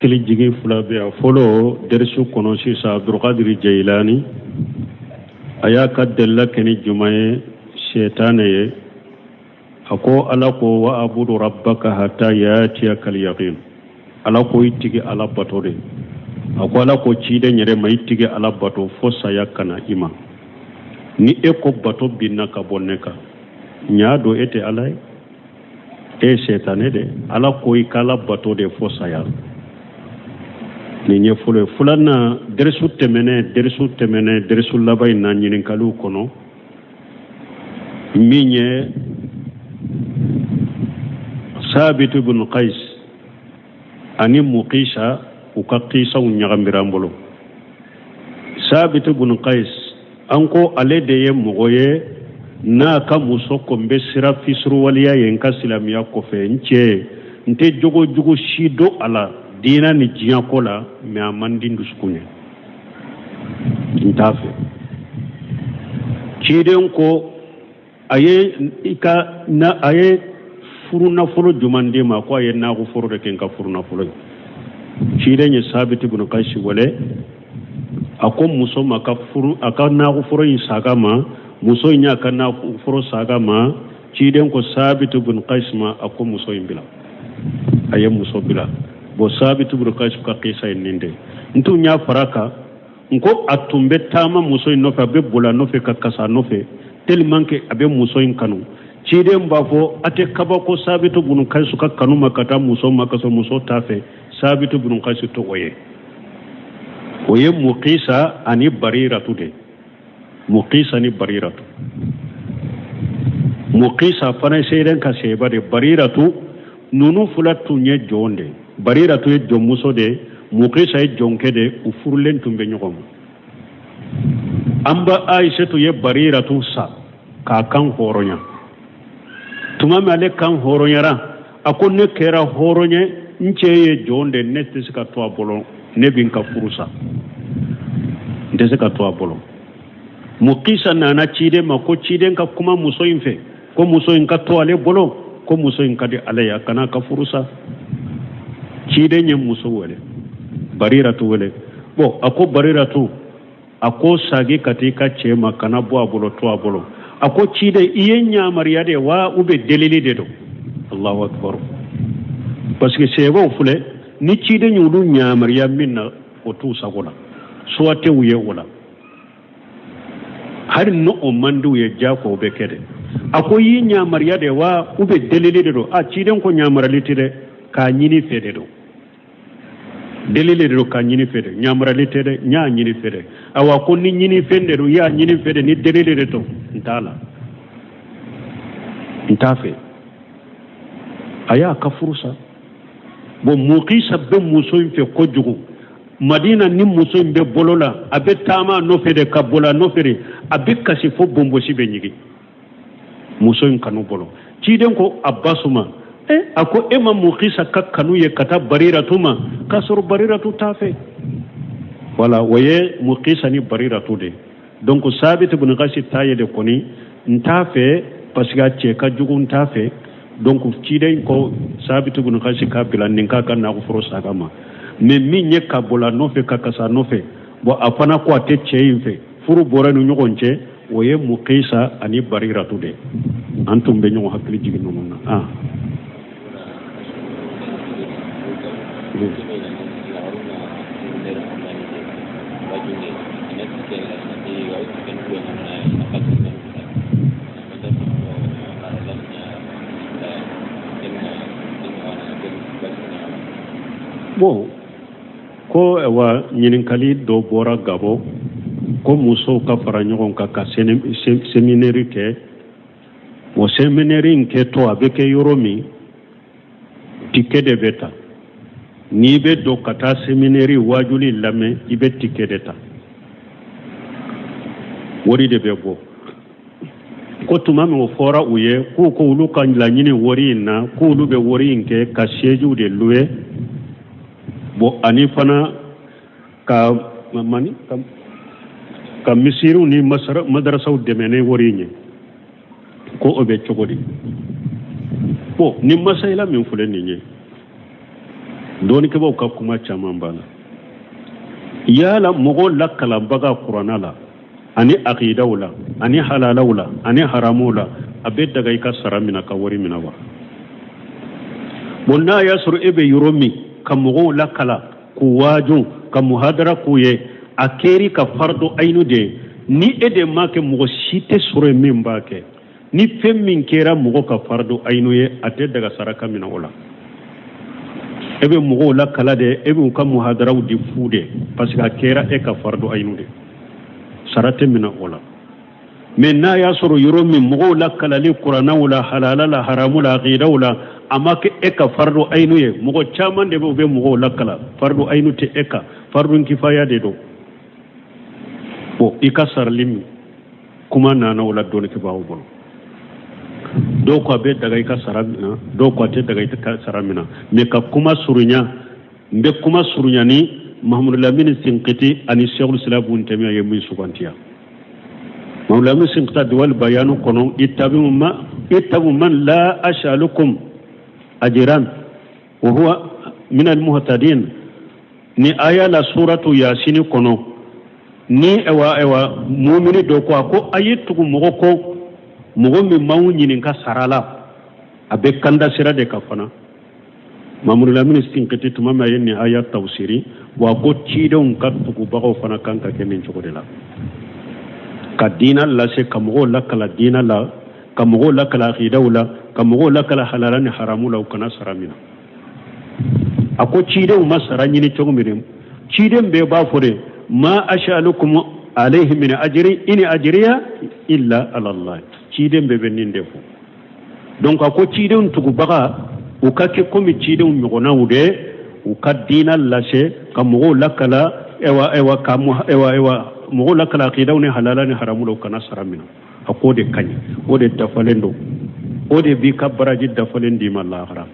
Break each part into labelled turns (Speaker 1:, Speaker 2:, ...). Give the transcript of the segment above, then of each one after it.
Speaker 1: Hakili jigin fila bɛ yan. Fɔlɔ, dɛrisu kɔnɔ sisan, Abdulkadiri Jayilani a y'a ka dalila kɛ ni jumɛn ye? Sɛtanɛ ye. A ko Ala ko wa abudu rabbaka hata yatiyakal yaqin. Ala ko i tigi Ala bato de. A ko Ala ko ciden yɛrɛ ma, i tigi Ala bato fo saya ka na i ma. Ni e ko bato binna ka bɔ ne kan, n y'a dɔn e tɛ Ala ye, e ye sɛtanɛ de. Ala ko i k'Ala bato de fo saya. Nin ye fɔlɔ ye. Filanan, dɛrisu tɛmɛnen, dɛrisu laban in na, ɲininkaliw kɔnɔ, min ye Sabitu bin Qais ani Muqisa, u ka kisaw ɲagamira an bolo. Sabitu bin Qais, an ko ale de ye mɔgɔ ye n'a ka muso ko n bɛ siran fisuruwaleya ye n ka silamɛya kɔfɛ, n cɛ, n tɛ jogo jugu si dɔn a la diinɛ ni diɲɛ ko la, mais a man di n dusukun ye, n t'a fɛ. Ciden ko a ye i ka na, a ye furu nafolo jumɛn d'i ma? Ko a ye naagu foro de kɛ n ka furu nafolo ye. Ciden ye Sabiti bin Kayisi wele, a ko muso ma ka furu a ka naagu foro in saga ma. Muso in y'a ka naagu foro saga ma. Ciden ko Sabiti bin Kayisi ma, a ko muso in bila. A ye muso bila. Bon, Sabiti bin Kayisi ka kisa ye nin de. N tun y'a fara kan, n ko a tun bɛ taama muso in nɔfɛ, a bɛ boli a nɔfɛ, ka kasa a nɔfɛ, tellement que a bɛ muso in kanu. Ciden b'a fɔ a tɛ kabako Sabitu bunu Kayisu ka kanu ma ka taa muso ma ka sɔrɔ muso t'a fɛ. Sabitu bunu Kayisu tɔgɔ ye, o ye Mukisa ani Bariratu de. Mukisa ni Bariratu, Mukisa fana ye seyiden ka seba de. Bariratu, ninnu fila tun ye jɔn de. Bariratu ye jɔnmuso de, Mukisa ye jɔnkɛ de. U furulen tun bɛ ɲɔgɔn ma. An ba Ayisetu ye Bariratu san k'a kan hɔrɔnya. Tuma min ale kan hɔrɔnyara, a ko ne kɛra hɔrɔn ye, n cɛ ye jɔn de, ne tɛ se ka to a bolo, ne bɛ n ka furu sa, n tɛ se ka to a bolo. Mukisa nana ciden ma ko ciden ka kuma muso in fɛ, ko muso in ka to ale bolo, ko muso in ka di ale ye, a kana ka furu sa. Ciden ye muso wele, Bariratu wele. Bon, a ko Bariratu, a ko sagi ka taa i ka cɛ ma, kana bɔ a bolo, to a bolo. A ko ciden, i ye ɲamariya de wa ou bien delili de don? Allahu akbar. Parce que sɛbɛw filɛ ni ciden y'olu ɲamariya min na, o t'u sago la, choix tɛ u ye o la. Hali n'o o man di u ye, jako o bɛ kɛ dɛ. A ko i ye ɲamariya de wa ou bien delili de don? A ciden ko ɲamariyali tɛ dɛ, k'a ɲini fɛ de don, delili de don, k'a ɲini fɛ de, ɲamariyali tɛ dɛ, n y'a ɲini fɛ de. Awa, ko ni ɲini fɛn de don, i y'a ɲini fɛ de, ni delili de don, n t'a la, n t'a fɛ. A y'a ka furu sa. Bon, Mukisa bɛ muso in fɛ kojugu. Madina ni muso in bɛ bolo la, a bɛ taama a nɔfɛ de, ka bolo a nɔfɛ de, a bɛ kasi fo bonbosi bɛ ɲigin muso in kanu bolo. Ciden ko Abasu ma, e a ko e ma Mukisa ka kanu ye ka taa Bariratu ma k'a sɔrɔ Bariratu t'a fɛ. Voilà, o ye Mukisa ni Bariratu de. Donc Sabit ibn Qasi ta ye de kɔni n t'a fɛ, parce que a cɛ ka jugu, n t'a fɛ. Donc ciden ko Sabit ibn Qasi k'a bila nin k'a ka nagoforo saga ma. Mais min ye ka bolo a nɔfɛ, ka kasa a nɔfɛ, bon, a fana ko a tɛ cɛ in fɛ, furu bɔra ni ɲɔgɔn cɛ. O ye Mukisa ani Bariratu de. An tun bɛ ɲɔgɔn hakili jigin ninnu na. Ah, bon, ko wa ɲininkali dɔ bɔra Gabɔ ko musow ka fara ɲɔgɔn kan ka séminaire kɛ. O séminaire in kɛtɔ, a bɛ kɛ yɔrɔ min, ticket de bɛ ta. N'i bɛ don ka taa séminaire wajuli lamɛn, i bɛ ticket de ta, wari de bɛ bɔ. Ko tuma min o fɔra u ye k'u ko olu ka laɲini wari in na, k'olu bɛ wari in kɛ ka siège de louer, bon, ani fana ka mani ka misiriw ni madarasaw dɛmɛ ni wari in ye, ko o bɛ cogo di? Bon, ni masayila min filɛ nin ye, Dɔnnikɛbaaw ka kuma caman b'a la. Yala mɔgɔw lakalanbaga kuranna la ani akidaw la ani halalaw la ani haramuw la, a bɛ daga i ka sara mina, ka wari mina wa? Bon, n'a y'a sɔrɔ e bɛ yɔrɔ min ka mɔgɔw lakalan, k'u waaju, ka muhadara k'u ye, a kɛr'i ka fardu ayinu de ye. Ni e de m'a kɛ, mɔgɔ si tɛ sɔrɔ yen min b'a kɛ. Ni fɛn min kɛra mɔgɔ ka fardu ayinu ye, a tɛ daga sara ka mina o la. E bɛ mɔgɔw lakala de, e b'u ka muhadaraw di fu de, parce que a kɛra e ka fardu ayinu de, sara tɛ mina o la. Mais n'a y'a sɔrɔ yɔrɔ min mɔgɔw lakalali kurannaw la, halala la, haramu la, aqidaw la, a ma kɛ e ka fardu ayinu ye, mɔgɔ caman de bɛ, u bɛ mɔgɔw lakala, fardu ayinu tɛ e kan, fardu kifaya de don. Bon, i ka sarali min kuma nana o la dɔnnikɛbaaw bolo, dɔw ko a bɛ daga i ka sara mina, dɔw ko a tɛ daga i ka sara mina. Mais ka kuma surunya, n bɛ kuma surunya ni Mahamadu Lamini Sinkiti ani Sɛkul Islam Bun Tɛmiya ye min sugantiya. Mahamadu Lamini Sinkiti Adiwal Bayanu kɔnɔ, ittabi'u man la as'alukum ajiran wa huwa min al-muhtadin, ni aya la suratu Yasini kɔnɔ, ni ewa mumini dɔ ko, a ko a ye tugu mɔgɔ kɔ, mɔgɔ min m'aw ɲininka sara la, a bɛ kanda sira de kan fana. Mamadu Lamini Sinkiti, tuma min a ye nin aya tafsiri, wa ko cidenw ka tugubagaw fana kan ka kɛ nin cogo de la, ka diina lase, ka mɔgɔw lakala diina la, ka mɔgɔw lakala akidaw la, ka mɔgɔw lakala halala ni haramu la, u kana sara mina. A ko cidenw ma sara ɲini cogo min, ciden bɛɛ b'a fɔ de: ma as'alukum alayhi min ajri in ajriya illa ala Allah. Ciden bɛɛ bɛ nin de fɔ. Donc a ko cidenw tugubaga, u ka kɛ komi cidenw ɲɔgɔnnaw de, u ka diina lase, ka mɔgɔw lakala, ewa ewa ka ewa ewa mɔgɔw lakala akidaw ni halala ni haramu la, u kana sara mina. A k'o de ka ɲi, o de dafalen don, o de b'i ka baraji dafalen d'i ma lahara.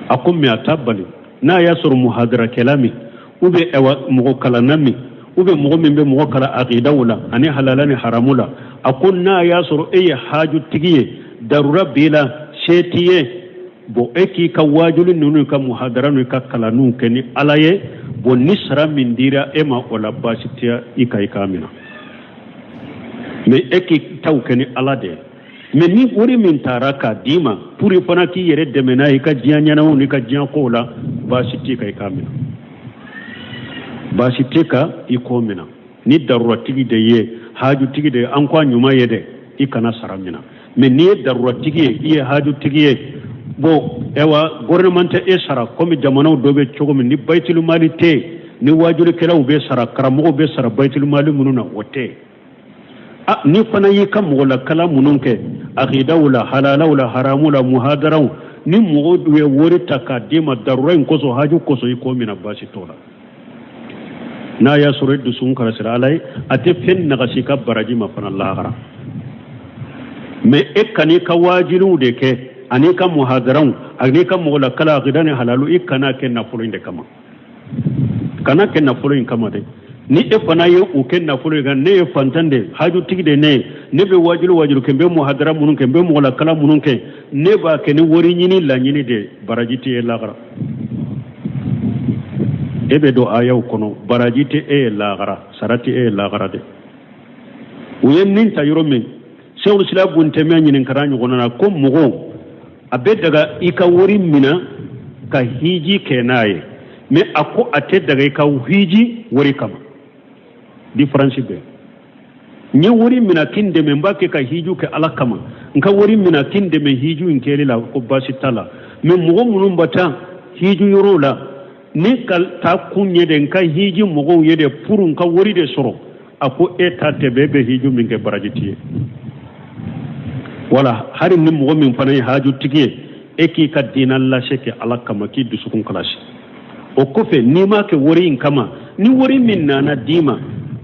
Speaker 1: A ko mais a t'a bali, n'a y'a sɔrɔ muhadarakɛla min, ou bien ɛwa mɔgɔ kalanna min, ou bien mɔgɔ min bɛ mɔgɔ kalan akidaw la ani halala ni haramu la, a ko n'a y'a sɔrɔ e ye hajutigi ye, darura b'i la, se t'i ye, bon, e k'i ka wajuli ninnu, ka muhadara ninnu, ka kalanniw kɛ ni Ala ye. Bon, ni sara min dira e ma o la, baasi tɛ i kan i k'a minɛ. Mais e k'i taw kɛ ni Ala de ye. Mais ni wari min taara k'a d'i ma pour i fana k'i yɛrɛ dɛmɛ n'a ye i ka diɲɛ ɲɛnamaw n'i ka diɲɛ kow la, baasi t'i kan i k'a minɛ, baasi t'i kan i k'o minɛ. Ni daruratigi de ye, hajutigi de ye, an ko a ɲuman ye dɛ, i kana sara minɛ. Mais n'i ye daruratigi ye, i ye hajutigi ye, bon, ɛwa gouvernement tɛ e sara komi jamanaw dɔ bɛ cogo min, ni bayitulumali tɛ yen, ni wajulikɛlaw bɛ sara, karamɔgɔw bɛ sara bayitulumali minnu na, o tɛ yen. A ni fana y'i ka mɔgɔlakalan minnu kɛ akidaw la, halalaw la, haramu la, muhadaraw, ni mɔgɔw ye wari ta k'a d'i ma darura in kosɔn, haju kosɔn, i k'o minɛ, baasi t'o la. N'a y'a sɔrɔ i dusukun kalasira Ala ye, a tɛ fɛn nagasi ka baraji ma fana lahara. Mais e kan'i ka wajuliw de kɛ ani ka muhadaraw ani ka mɔgɔlakalan akida ni halalu, i kana kɛ nafolo in de kama, kana kɛ nafolo in kama dɛ. Ni e fana ye o kɛ nafolo in kan, ne ye fantan de, hajutigi de ne ye, ne bɛ wajulu wajulu kɛ, n bɛ muhadara minnu kɛ, n bɛ mɔgɔlakalan minnu kɛ, ne b'a kɛ ni wari ɲini laɲini de, baraji tɛ e lahara. E bɛ don ayaw kɔnɔ, baraji tɛ e ye lahara, sara tɛ e ye lahara dɛ. U ye nin ta yɔrɔ min, Sɛkul Islam Bun Tɛmiya ɲininkara ɲɔgɔnna na ko mɔgɔ a bɛ daga i ka wari mina ka hiji kɛ n'a ye, mais a ko a tɛ daga i ka hiji wari kama. Différence bɛ. N ye wari mina k'i n dɛmɛ, n b'a kɛ ka hiju kɛ Ala kama, n ka wari mina k'i n dɛmɛ hiju in kɛli la, ko baasi t'a la. Mais mɔgɔ minnu bɛ taa hiju yɔrɔw la, ni ka taa kun ye de n ka hiji mɔgɔw ye de pour n ka wari de sɔrɔ, a ko e ta tɛ bɛn, e bɛ hiju min kɛ, baraji t'i ye. Wala hali ni mɔgɔ min fana ye hajutigi ye, e k'i ka diina lase kɛ Ala kama, k'i dusukun kalasi. O kɔfɛ, n'i m'a kɛ wari in kama, ni wari min nana d'i ma,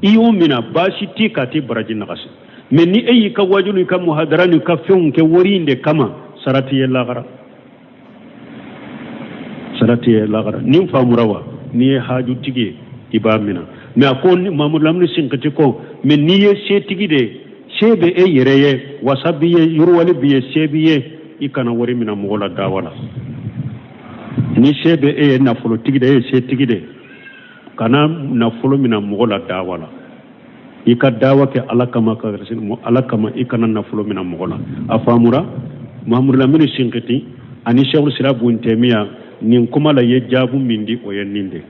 Speaker 1: i y'o mina, baasi t'i kan, t'i baraji nagasi. Mais ni e y'i ka wajulu, i ka muhadara n'i ka fɛnw kɛ wari in de kama, sara t'i ye lahara, sara t'i ye lahara. Nin faamura wa? N'i ye hajutigi ye, i b'a mina. Mais a ko Mamadu Lamini Sinkiti ko, mais n'i ye setigi de ye, se bɛ e yɛrɛ ye, wasa b'i ye, yiriwali b'i ye, se b'i ye, i kana wari mina mɔgɔ la dawa la. Ni se bɛ e ye nafolotigi de e ye setigi de kana nafolo mina mɔgɔ la dawa la. I ka dawa kɛ Ala kama ka Ala kama i kana nafolo mina mɔgɔ la. A faamura Mahamadu Lamini Sinkiti ani Sɛku Sira Bun Tɛmiya nin kuma la ye jaabu min di o ye nin de.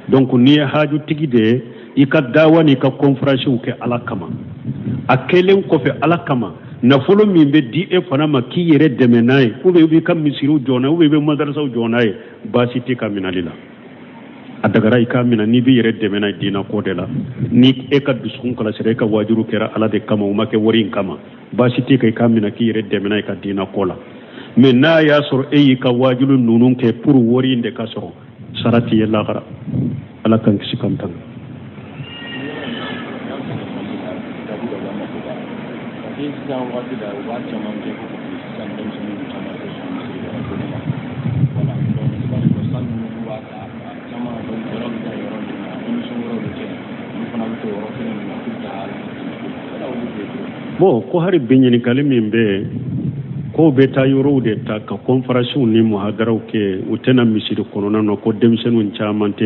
Speaker 1: Donc n'i ye hajutigi de ye i ka dawa n'i ka kɔnferansiw kɛ Ala kama. A kɛlen kɔfɛ Ala kama nafolo min bɛ di e fana ma k'i yɛrɛ dɛmɛ n'a ye ou bien i b'i ka misiriw jɔ n'a ye ou bien i bɛ madarasaw jɔ n'a ye baasi tɛ ka minali la. A dagara i k'a minɛ n'i b'i yɛrɛ dɛmɛ n'a ye diinɛ ko de la. Ni e ka dusukun kalasira e ka waajuru kɛra Ala de kama o ma kɛ wari in kama baasi tɛ ka i k'a minɛ k'i yɛrɛ dɛmɛ n'a ye ka diinɛ ko la. Mais n'a y'a sɔrɔ e y'i ka waajulu ninnu kɛ pour wari in de ka sɔrɔ sara t'i ye lahara. Ala k'an kisi k'an tanga.
Speaker 2: Sisan waati la u b'a caman kɛ ko sisan denmisɛnninw caman tɛ sɔn misiri kɔnɔ ko ma. Voilà, donc i b'a sɔrɔ san ninnu b'a ta caman dɔnkilidalaw bɛ taa yɔrɔ min na émission wɛrɛw bɛ kɛ olu fana bɛ to yɔrɔ kelen min na k'u bɛ taa yala olu bɛ yen.
Speaker 1: Bon, ko hali bi ɲininkali min bɛ yen k'o bɛ taa yɔrɔw de ta ka kɔnferansiw ni muhadaraw kɛ u tɛna misiri kɔnɔna na ko denmisɛnninw caman tɛ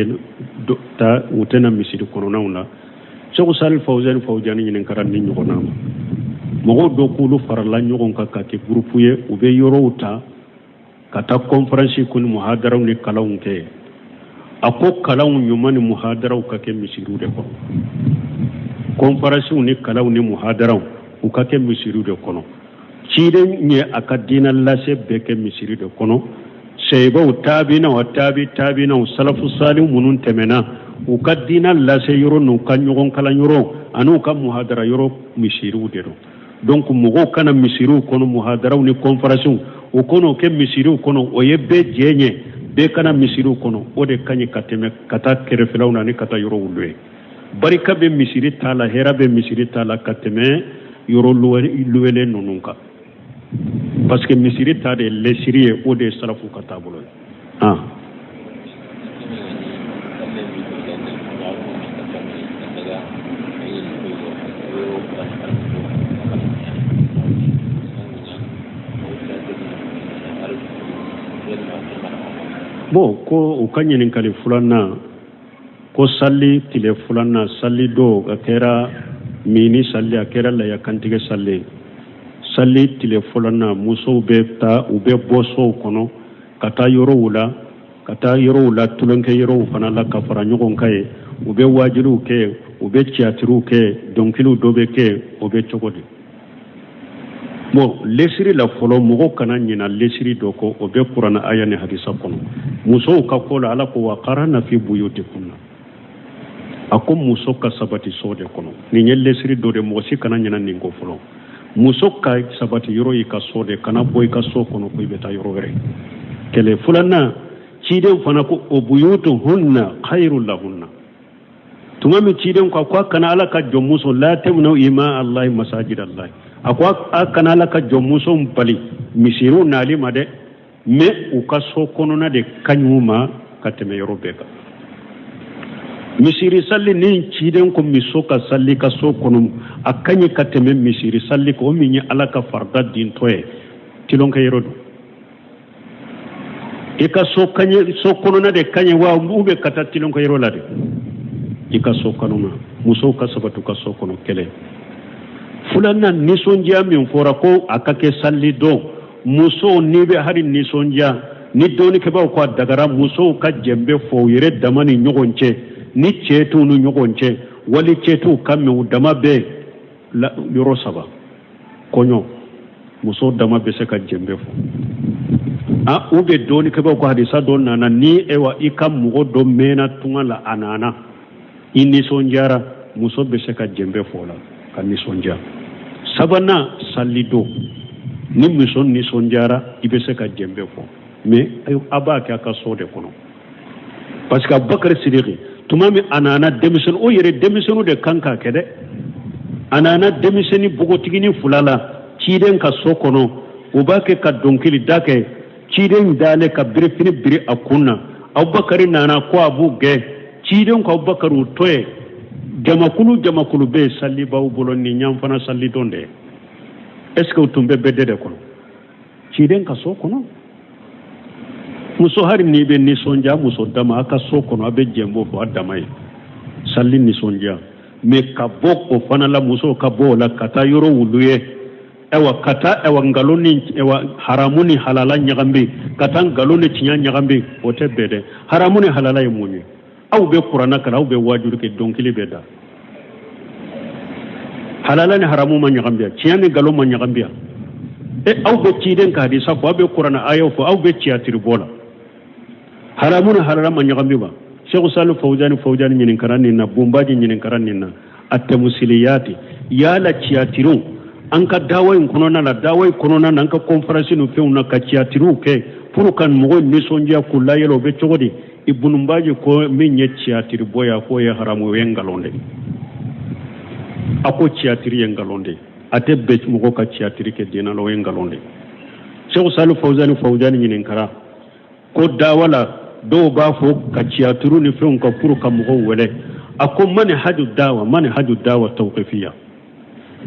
Speaker 1: taa u tɛna misiri kɔnɔnaw na. Sɛku Sali Fawuzani Fawujani ɲininkara ni ɲɔgɔnna ma. Mɔgɔw dɔ k'olu farala ɲɔgɔn kan ka kɛ gurupu ye u bɛ yɔrɔw ta ka taa kɔnferansi ko ni muhadaraw ni kalanw kɛ. A ko kalanw ɲuman ni muhadaraw ka kɛ misiriw de kɔnɔ. Kɔnferansiw ni kalanw ni muhadaraw u ka kɛ misiriw de kɔnɔ. Ciden ye a ka diinɛ lase bɛɛ kɛ misiri de kɔnɔ. Seyibaw taabinaw a taabi taabinaw salafu saliw minnu tɛmɛna u ka diinɛ lase yɔrɔ n'u ka ɲɔgɔn kalan yɔrɔ an'u ka muhadara yɔrɔ misiriw de don. Donc mɔgɔw kana misiriw kɔnɔ muhadaraw ni kɔnferansiw u kan'o kɛ misiriw kɔnɔ o ye bɛɛ jɛ ɲɛ bɛɛ kana misiriw kɔnɔ o de ka ɲi ka tɛmɛ ka taa kɛrɛfɛlaw na ni ka taa yɔrɔw luwe. Barika bɛ misiri ta la hɛrɛ bɛ misiri ta la ka tɛmɛ yɔrɔ luwelen ninnu kan. Parce que misiri ta de ye lɛsiri ye o de ye salafu ka taabolo ye. Ah. Bon, ko u ka ɲininkali filanan ko sali tile filanan sali don a kɛra mini sali a kɛra laya kantigɛ sali sali tile filanan musow bɛ taa u bɛ bɔ sow kɔnɔ ka taa yɔrɔw la ka taa yɔrɔw la tulonkɛ yɔrɔw fana la ka fara ɲɔgɔn kan ye u bɛ waajuluw kɛ u bɛ tiyatiriw kɛ dɔnkiliw dɔ bɛ kɛ o bɛ cogo di. Bon, lesiri la fɔlɔ mɔgɔw kana ɲina lesiri dɔ kɔ o bɛ kuranɛ aya ni hadisa kɔnɔ. Musow ka ko la Ala ko wa qarna fi buyutikunna. A ko muso ka sabati so de kɔnɔ. Nin ye lesiri dɔ de mɔgɔ si kana ɲina nin kɔ fɔlɔ. Muso ka sabati yɔrɔ y'i ka so de kana bɔ i ka so kɔnɔ ko i bɛ taa yɔrɔ wɛrɛ. Kɛlɛ filanan ciden fana ko o buyutuhunna khayrun lahunna. Tuma min ciden ko a kana Ala ka jɔnmuso la tamna'u ima Allahi masajid Allahi. A ko a kana Ala ka jɔnmuso bali misiriw nali ma dɛ mais u ka so kɔnɔna de ka ɲi u ma ka tɛmɛ yɔrɔ bɛɛ kan. Misiri sali ni ciden ko muso ka sali ka so kɔnɔ a ka ɲi ka tɛmɛ misiri sali kan o min ye Ala ka farida dintɔ ye tulonkɛ yɔrɔ don. I ka so kaɲɛ so kɔnɔna de ka ɲi wa u bɛ ka taa tulonkɛ yɔrɔ la de. I ka so kɔnɔna musow ka sabati u ka so kɔnɔ kɛlɛ. Filanan nisɔndiya min fɔra ko a ka kɛ sali don musow n'i bɛ hali nisɔndiya ni dɔnnikɛbaaw ko a dagara musow ka jɛnbɛ fɔ u yɛrɛ dama ni ɲɔgɔn cɛ ni cɛ t'u ni ɲɔgɔn cɛ wali cɛ t'u kan mɛ u dama bɛ yɔrɔ saba kɔɲɔ musow dama bɛ se ka jɛnbɛ fɔ. A u bɛ dɔnnikɛbaaw ko hadisa dɔ nana ni ewa i ka mɔgɔ dɔ mɛnna tunga la a nana i nisɔndiyara muso bɛ se ka jɛnbɛ fɔ o la ka nisɔndiya. Sabanan sali don ni muso nisɔndiyara i bɛ se ka jɛnbɛ fɔ mais a b'a kɛ a ka so de kɔnɔ. Parce que Abubakar Sidiki tuma min a nana denmisɛnnin o yɛrɛ denmisɛnninw de kan k'a kɛ dɛ. A nana denmisɛnnin npogotiginin fila la ciden ka so kɔnɔ u b'a kɛ ka dɔnkili da kɛ ciden dalen ka birifini biri a kun na. Abubakar nana ko a b'u gɛn ciden ko Abubakar u to yen jamakulu jamakulu bɛ yen sali b'aw bolo nin y'an fana sali don de ye. Est ce que u tun bɛ bɛɛ de kɔnɔ ciden ka so kɔnɔ? Muso hali n'i bɛ nisɔndiya muso dama a ka so kɔnɔ a bɛ jɛnbo fɔ a dama ye sali nisɔndiya mais ka bɔ o fana la musow ka bɔ o la ka taa yɔrɔ wulu ye ayiwa ka taa ayiwa nkalon ni ayiwa haramu ni halala ɲagami ka taa nkalon ni tiɲɛ ɲagami o tɛ bɛn dɛ haramu ni halala ye mun ye aw bɛ kuranna kalan aw bɛ waajuli kɛ dɔnkili bɛ da halala ni haramu ma ɲagami tiɲɛ ni nkalon ma ɲagami e aw bɛ ciden ka hadisa fɔ aw bɛ kuranna ayaw fɔ aw bɛ tiyatiri bɔ la haramu ni halala ma ɲagami wa Seku Salihu Fawuzani Fawuzani ɲininkara nin na Bunbaji ɲininkara nin na a tɛmusiliyati yala tiyatiriw an ka dawa in kɔnɔna la dawa in kɔnɔna na an ka kɔnfaransi ni fɛnw na ka tiyatiriw kɛ pour ka mɔgɔw nisɔndiya k'u layɛlɛ o bɛ cogo di Ibunu Baji ko min ye tiyatiri bɔ ye a k'o ye haramu o ye nkalon de ye a ko tiyatiri ye nkalon de ye a tɛ bɛn mɔgɔ ka tiyatiri kɛ diinɛ la o ye nkalon de ye Seku Salihu Fawuzani Fawuzani ɲininkara ko dawa la dɔw b'a fɔ ka tiyatiri ni fɛnw kɛ pour ka mɔgɔw wele a ko manhaju dawa manhaju dawa tawqifiya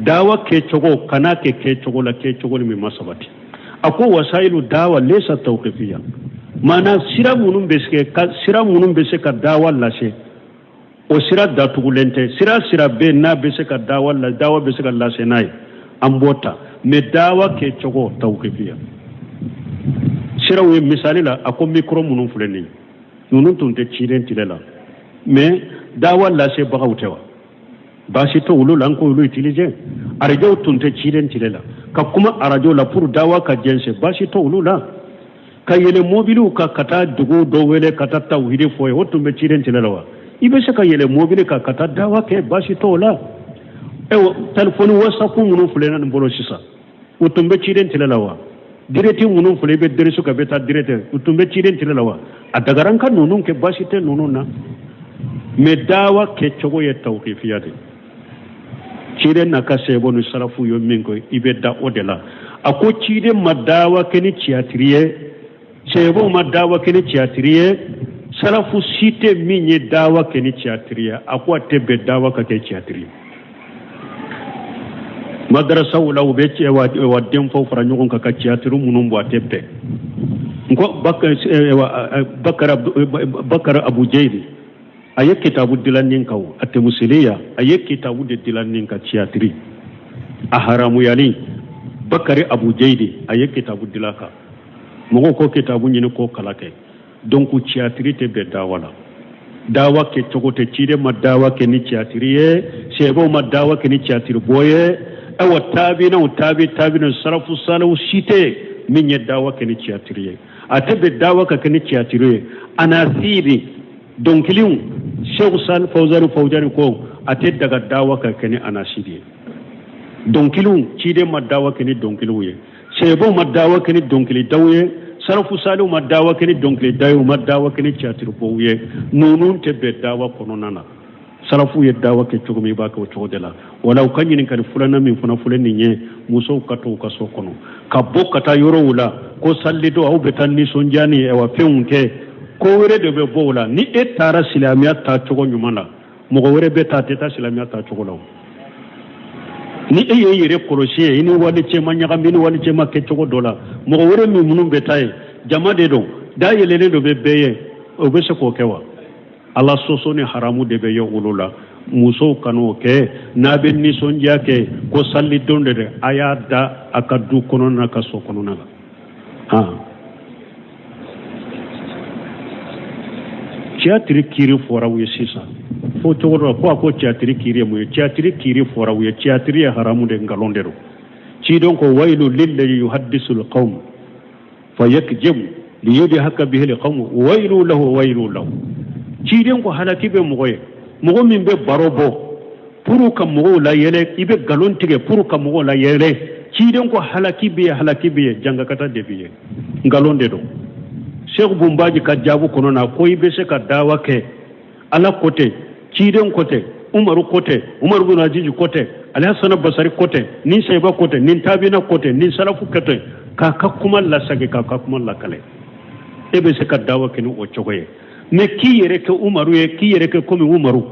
Speaker 1: dawa kɛcogo kana kɛ kɛcogo la kɛcogo min ma sabati a ko wasailu dawa laysa tawqifiya maana sira minnu bɛ se ka sira minnu bɛ se ka dawa lase o sira datugulen tɛ sira sira bɛ n'a bɛ se ka dawa la dawa bɛ se ka lase n'a ye an b'o ta mais dawa kɛcogo tawqifiya siraw ye misali la a ko micro minnu filɛ nin ye ninnu tun tɛ ciden tile la mais dawa lasebagaw tɛ wa baasi tɛ olu la an k'olu utiliser arajow tun tɛ ciden tile la ka kuma arajo la pour dawa ka jɛnsɛn baasi tɛ olu la ka yɛlɛ mobiliw kan ka taa dugu dɔ wele ka taa tawhidi fɔ yen o tun bɛ ciden tile la wa i bɛ se ka yɛlɛ mobili kan ka taa dawa kɛ baasi t'o la ayiwa telefɔni whatsapp minnu filɛ nin bolo sisan u tun bɛ ciden tile la wa direct minnu filɛ i bɛ direct kan bɛ taa direct u tun bɛ ciden tile la wa a dagara an ka ninnu kɛ baasi tɛ ninnu na mais dawa kɛcogo ye tawqifiya de ciden n'a ka sahabaw ni salafu ye min kɛ i bɛ da o de la a ko ciden ma dawa kɛ ni tiyatiri ye sahabaw ma dawa kɛ ni tiyatiri ye salafu si tɛ min ye dawa kɛ ni tiyatiri ye a ko a tɛ bɛn dawa ka kɛ tiyatiri ye madarasaw la u bɛ cɛ wa denfaw fara ɲɔgɔn kan ka tiyatiri minnu bɔ a tɛ bɛn n ko bakari abu jeyidi a ye kitabu dilan nin kan a tɛmusiliya a ye kitabu de dilan nin kan tiyatiri a haramuyali bakari abu jeyidi a ye kitabu dilan kan mɔgɔw k'o kitabu ɲini k'o kalan kɛ donc tiyatiri tɛ bɛn dawa la dawa kɛcogo tɛ ciden ma dawa kɛ ni tiyatiri ye sahabaw ma dawa kɛ ni tiyatiri bɔ ye ayiwa taabinaw taabi taabinaw salafu salihu si tɛ min ye dawa kɛ ni tiyatiri ye a tɛ bɛn dawa ka kɛ ni tiyatiri ye anasiri dɔnkiliw seku sali fawuzani fawuzani ko a tɛ daga dawa ka kɛ ni anasiri ye dɔnkiliw ciden ma dawa kɛ ni dɔnkiliw ye sahabaw ma dawa kɛ ni dɔnkilidaw ye salafu saliw ma dawa kɛ ni dɔnkilida ye u ma dawa kɛ ni tiyatiribɔw ye ninnu tɛ bɛn dawa kɔnɔna na salafu ye dawa kɛ cogo min i b'a kɛ o cogo de la wala u ka ɲininkali filanan min fana filɛ nin ye musow ka to u ka so kɔnɔ ka bɔ ka taa yɔrɔw la ko salidon aw bɛ taa nisɔndiya ni ɛwa fɛnw kɛ ko wɛrɛ de bɛ bɔ o la ni e taara silamɛya taa cogo ɲuman na mɔgɔ wɛrɛ bɛ taa a tɛ taa silamɛya taa cogo la o ni e y'i yɛrɛ kɔlɔsi ye i ni walicɛ ma ɲagami i ni walicɛ ma kɛ cogo dɔ la mɔgɔ wɛrɛ min minnu bɛ taa yen jama de don da yɛlɛlen don bɛ bɛɛ ye o bɛ se k'o kɛ wa ala sɔsɔ ni haramu de bɛ ye olu la musow kan'o kɛ n'a bɛ nisɔndiya kɛ ko salidon de dɛ a y'a da a ka du kɔnɔna na ka so kɔnɔna la han tiyatiri kiri fɔra u ye sisan fo cogo dɔ la ko a ko tiyatiri kiri ye mun ye tiyatiri kiri fɔra u ye tiyatiri ye haramu de nkalon de don ciden ko wayilu lillazi yuhaddisu alqawm fayakjibu liyudhaka bihi alqawm wayilu lahu wayilu lahu ciden ko halaki bɛ mɔgɔ ye mɔgɔ min bɛ baro bɔ pour ka mɔgɔw layɛlɛ i bɛ nkalon tigɛ pour ka mɔgɔw layɛlɛ ciden ko halaki bɛ yen halaki bɛ yen jangakata de bɛ yen nkalon de don seku bunbaji ka jaabu kɔnɔ na ko i bɛ se ka dawa kɛ ala ko tɛ ciden ko tɛ umaru ko tɛ umaru bin azizi ko tɛ alihasana basari ko tɛ nin sahiba ko tɛ nin tabina ko tɛ nin salafu ko tɛ k'a ka kuma lasagi k'a ka kuma lakale e bɛ se ka dawa kɛ ni o cogo ye mais k'i yɛrɛ kɛ umaru ye k'i yɛrɛ kɛ komi umaru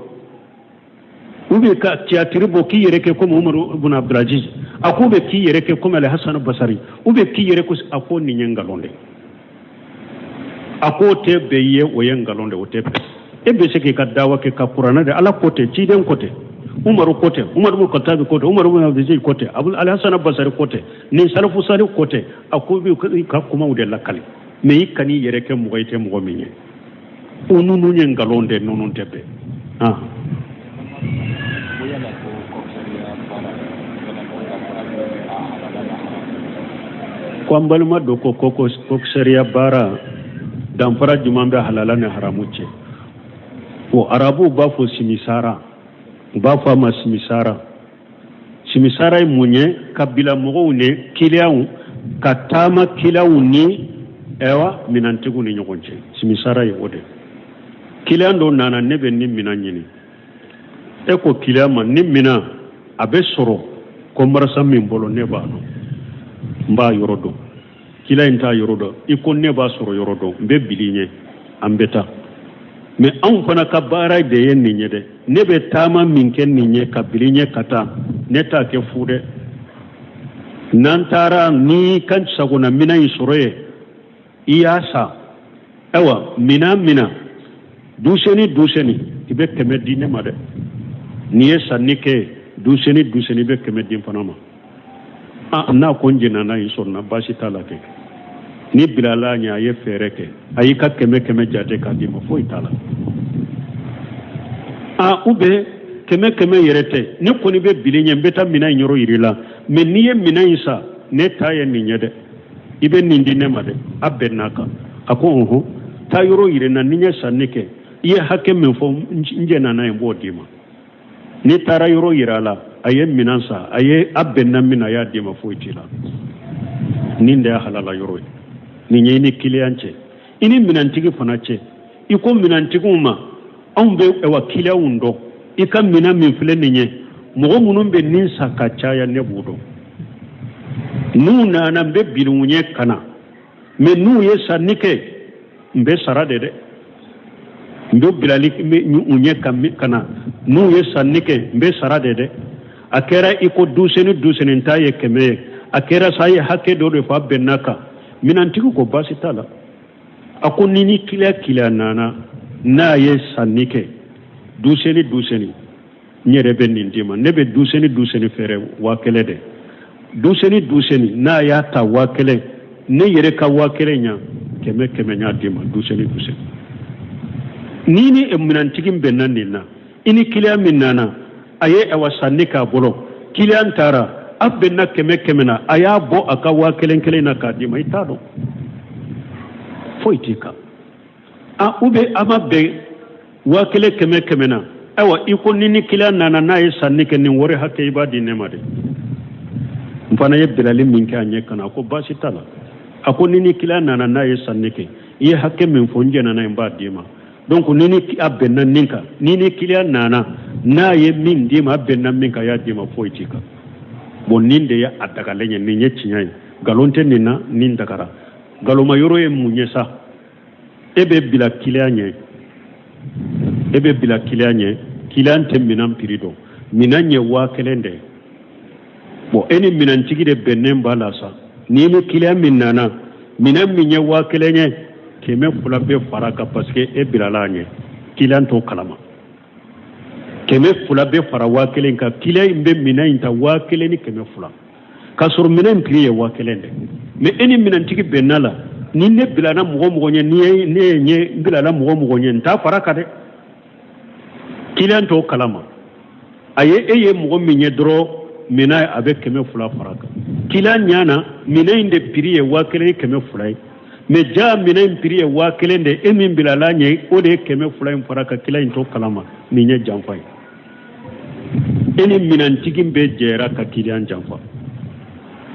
Speaker 1: ou bien ka tiyatiri bɔ k'i yɛrɛ kɛ komi umaru ibn abdulaziz a ko bɛ k'i yɛrɛ kɛ komi alhasan basari ou bien k'i yɛrɛ ko a ko nin ye nkalon de A k'o tɛ bɛn i ye, o ye nkalon de, o tɛ bɛn. E bɛ se k'i ka dawa kɛ ka kuranɛ de, Ala ko tɛ, ciden ko tɛ, Umaru ko tɛ, Umaru bin Khattabi ko tɛ, Umaru bin Abdulaziz ko tɛ, Abu Alhasana Basari ko tɛ, nin salafu sali ko tɛ. A ko i ka kumaw de lakali, mais i kan'i yɛrɛ kɛ mɔgɔ i tɛ mɔgɔ min ye. O ninnu ye nkalon de, ninnu tɛ bɛn. Ah. Ko an balima dɔ ko ko coxeria baara, danfara jumɛn bɛ halala ni haramu cɛ? O arabuw b'a fɔ simisara, u b'a fɔ a ma simisara. Simisara ye mun ye? Ka bila mɔgɔw ni kiliyanw ka taama, kiliyanw ni ɛwa minɛntigiw ni ɲɔgɔn cɛ. Simisara ye o de. Kiliyan dɔ nana, ne bɛ nin minɛn ɲini. E ko kiliyan ma, nin minɛn a bɛ sɔrɔ commerçant min bolo, ne b'a dɔn, n b'a yɔrɔ dɔn. Kiliyan in t'a yɔrɔ dɔn. I ko ne b'a sɔrɔ yɔrɔ dɔn, n bɛ bil'i ɲɛ, an bɛ taa. Mais anw fana ka baara de ye nin ye dɛ. Ne bɛ taama min kɛ nin ye ka bil'i ɲɛ ka taa, ne t'a kɛ fu dɛ. N'an taara, n'i ka sagona minɛn in sɔrɔ yen, i y'a san, ayiwa, minɛn minɛ duseni duseni, i bɛ 100 di ne ma dɛ. N'i ye sanni kɛ duseni duseni, i bɛ 100 di n fana ma. Ah, n'a ko n jɛnna n'a ye sɔrɔ na, baasi t'a la kɛ. N'i bilala a ɲɛ, a ye fɛɛrɛ kɛ, a y'i ka 100 100 jate k'a d'i ma, foyi t'a la. Ah, ou bien 100 100 yɛrɛ tɛ, ne kɔni bɛ bil'i ɲɛ, n bɛ taa minɛn in yɔrɔ yir'i la, mais n'i ye minɛn in san, ne ta ye nin ye dɛ, i bɛ nin di ne ma dɛ. A bɛnn'a kan. A ko ɔhɔn, taa yɔrɔ yir'i na, ni n ye sanni kɛ, i ye hakɛ min fɔ, n jɛnna n'a ye, n b'o d'i ma. N'i taara yɔrɔ yira a la, a ye minɛn san, a ye a bɛnna min na, a y'a d'i ma, foyi t'i la. Nin de y'a halala yɔrɔ ye. Nin ye i ni kiliyan cɛ, i ni minɛntigi fana cɛ. I ko minɛntigiw ma, anw bɛ awa kiliyanw dɔn, i ka minɛn min filɛ nin ye, mɔgɔ minnu bɛ nin san ka caya, ne b'u dɔn. N'u nana, n bɛ bil'u ɲɛ ka na, mais n'u ye sanni kɛ, n bɛ sara de dɛ. N bɛ bilali u ɲɛ ka na, n'u ye sanni kɛ, n bɛ sara de dɛ. A kɛra i ko duseni duseni ta ye 100 ye, a kɛra sa ye hakɛ dɔ de fɔ, a bɛnna kan. Minɛntigi ko baasi t'a la. A ko ni ni kiliyan kiliyan nana, n'a ye sanni kɛ duseni duseni, n yɛrɛ bɛ nin d'i ma. Ne bɛ duseni duseni feere 1000 de. Duseni duseni, n'a y'a ta 1000, ne yɛrɛ ka 1000 ɲa 100 100 y'a d'i ma duseni duseni. Ni ni minɛntigi bɛnna nin na, i ni kiliyan min nana, a ye awa sanni k'a bolo, kiliyan taara, a bɛnna 100 100 na, a y'a bɔ a ka 1000 kelen na k'a d'i ma, i t'a dɔn, foyi t'i kan. A ou bien a ma bɛn 1000 100 100 na, ayiwa, i ko ni ni kiliyan nana, n'a ye sanni kɛ, nin wari hakɛ i b'a di ne ma dɛ. N fana ye bilali min kɛ a ɲɛ ka na, a ko baasi t'a la. A ko ni ni kiliyan nana, n'a ye sanni kɛ, i ye hakɛ min fɔ, n jɛnna n'a ye, n b'a d'i ma. Donc ni ni a bɛnna nin kan, ni ni kiliyan nana, n'a ye min d'i ma, a bɛnna min kan, a y'a d'i ma, foyi t'i kan. Bon, nin de ye a dagalen ye, nin ye tiɲɛ ye, nkalon tɛ nin na, nin dagara. Nkalonma yɔrɔ ye mun ye sa? E bɛ bila kiliyan ɲɛ, e bɛ bila kiliyan ɲɛ, kiliyan tɛ minɛn prix dɔn, minɛn ye 1000 de ye. Bon, e ni minɛntigi de bɛnnen b'a la sa. N'i ni kiliyan min nana, minɛn min ye 1000 ye, 200 bɛ fara kan, parce que e bilala a ɲɛ, kiliyan t'o kalama. 200 bɛ fara 1000 kan, kiliyan in bɛ minɛn in ta 1200, k'a sɔrɔ minɛn in prix ye 1000 de. Mais e ni minɛntigi bɛnna la, ni ne bilala mɔgɔ mɔgɔ ɲɛ, ni ye ne ye ɲɛ n bilala mɔgɔ mɔgɔ ɲɛ, n t'a fara kan dɛ. Kiliyan t'o kalama. A ye e ye mɔgɔ min ye dɔrɔn, minɛn a bɛ 200 fara kan. Kiliyan ɲɛ na, minɛn in de prix ye 1200 ye, mais ja minɛn in prix ye 1000 de, e min bilala ɲɛ, o de ye 200 in fara kan. Kiliyan in t'o kalama. Nin ye janfa ye. E ni minɛntigi bɛɛ jɛra ka kiliyan janfa.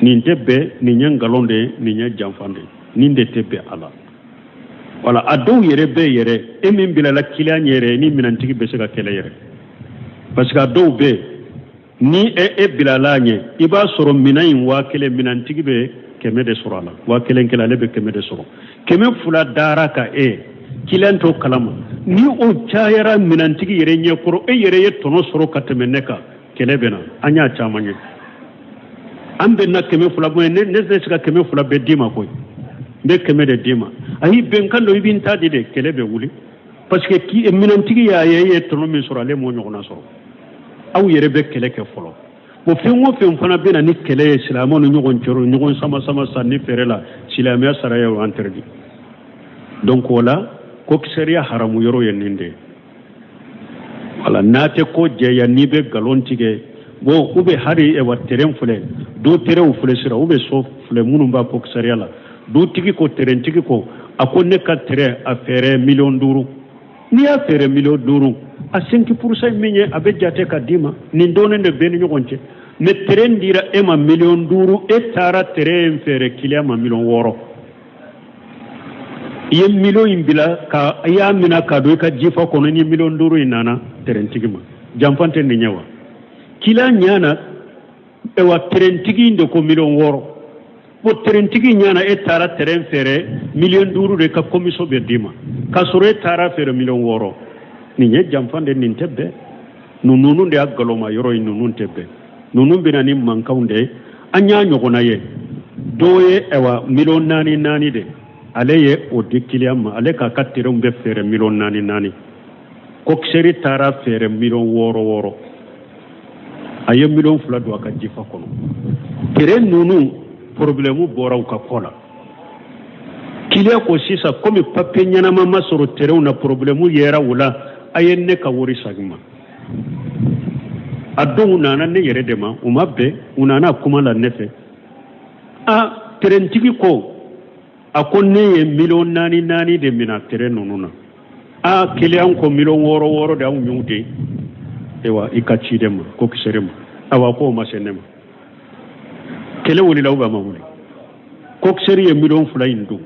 Speaker 1: Nin tɛ bɛn, nin ye nkalon de ye, nin ye janfa de ye, nin de tɛ bɛn a la. Wala a dɔw yɛrɛ bɛ yɛrɛ, e min bilala kiliyan yɛrɛ ni minɛntigi bɛ se ka kɛlɛ yɛrɛ, parce que a dɔw bɛ ni e bilala ɲɛ, i b'a sɔrɔ minɛn in 1000, minɛntigi bɛ 100 de sɔrɔ a la, 1000 kelen, ale bɛ 100 de sɔrɔ, 200 dara ka e kiliyan t'o kalama. Ni o cayara minɛntigi yɛrɛ ɲɛkɔrɔ, e yɛrɛ ye tɔnɔ sɔrɔ ka tɛmɛ ne kan, kɛlɛ bɛ na. An y'a caman ye, an bɛnna 200 bɔ, ne tɛ se ka 200 bɛɛ d'i ma koyi, n bɛ 100 de d'i ma. Ayi, bɛnkan don, i bɛ n ta di de, kɛlɛ bɛ wuli parce que minɛntigi y'a ye e ye tɔnɔ min sɔrɔ, ale m'o ɲɔgɔnna sɔrɔ. Aw yɛrɛ bɛ kɛlɛ kɛ fɔlɔ. Bon, fɛn o fɛn fana bɛ na ni kɛlɛ ye silamɛw ni ɲɔgɔn cɛ, ɲɔgɔn sama sama sanni feere la, silamɛya sariya y'o interdit. Donc o la, coxerie haramu yɔrɔ ye nin de ye. Wala n'a tɛ ko jɛya, n'i bɛ nkalon tigɛ, bon, u bɛ hali ɛwa terrain filɛ, du terrainw filɛ sira, u bɛ so filɛ minnu b'a coxerie la. Dutigi ko, terraintigi ko, a ko ne ka terrain a feere 5 miliyɔn. N'i y'a feere 5 miliyɔn, a 5% min ye, a bɛ jate ka d'i ma. Nin dɔnnen de bɛɛ ni ɲɔgɔn cɛ. Mais terrain dira e ma 5 miliyɔn, e taara terrain feere client ma 6 miliyɔn. I ye miliyɔn in bila ka i y'a minɛ ka don i ka jifa kɔnɔ ni 5 miliyɔn in nana terraintigi ma. Janfa tɛ nin ye wa? Client ɲana, ewa terraintigi in de ko 6 miliyɔn. Bon, terraintigi ɲana, e taara terrain feere 5 miliyɔn de, ka commission bɛ d'i ma, k'a sɔrɔ e taara feere 6 miliyɔn. Nin ye janfa de, nin tɛ bɛn. Ninnu de y'a galoma yɔrɔ ye, ninnu tɛ bɛn. Ninnu bɛ na ni mankanw de ye. An y'a ɲɔgɔnna ye, dɔw ye ɛwa 4 miliyɔn naani de, ale ye o di client ma, ale k'a ka terrainw bɛɛ feere 4 miliyɔn naani. Coxeur taara feere 6 miliyɔn wɔɔrɔ, a ye 2 miliyɔn don a ka jifa kɔnɔ. Terrain ninnu problème bɔra u ka kɔ la. Client ko sisan, komi papiye ɲɛnama ma sɔrɔ terrainw na, problème yera u la, a ye ne ka wari segin ma. A dɔw nana ne yɛrɛ de ma, u ma bɛn, u nana kuma la ne fɛ. A terraintigi ko, a ko ne ye 4 miliyɔn naani de mina terrain ninnu na. A client ko 6 miliyɔn wɔɔrɔ de anw y'u de ewa i ka ciden ma, coxeur ma. Awa k'o ma se ne ma. Kɛlɛ wulila, ou a ma wuli? Coxeur ye 2 miliyɔn in dun.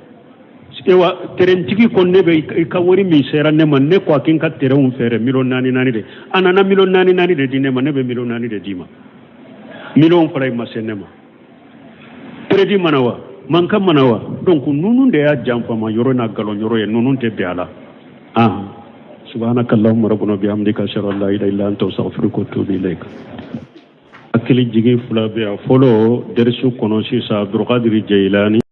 Speaker 1: Ewa terraintigi ko ne bɛ i ka wari min sera ne ma, ne ko a k'i ka terrainw feere 4 miliyɔn naani de, a nana 4 miliyɔn naani de di ne ma, ne bɛ 4 miliyɔn de d'i ma, 2 miliyɔn in ma se ne ma. Crédit mana wa, mankan mana wa? Donc ninnu de y'a janfama yɔrɔ n'a galon yɔrɔ ye, ninnu tɛ bɛn a la. Ah, subhanaka allahumma rabbana bihamdika, ashhadu an la ilaha illa anta, astaghfiruka wa atubu ilaik. Hakili jigin fila bɛ yan fɔlɔ dɛrisu kɔnɔ sisan, Abdulkadir Jeyilani.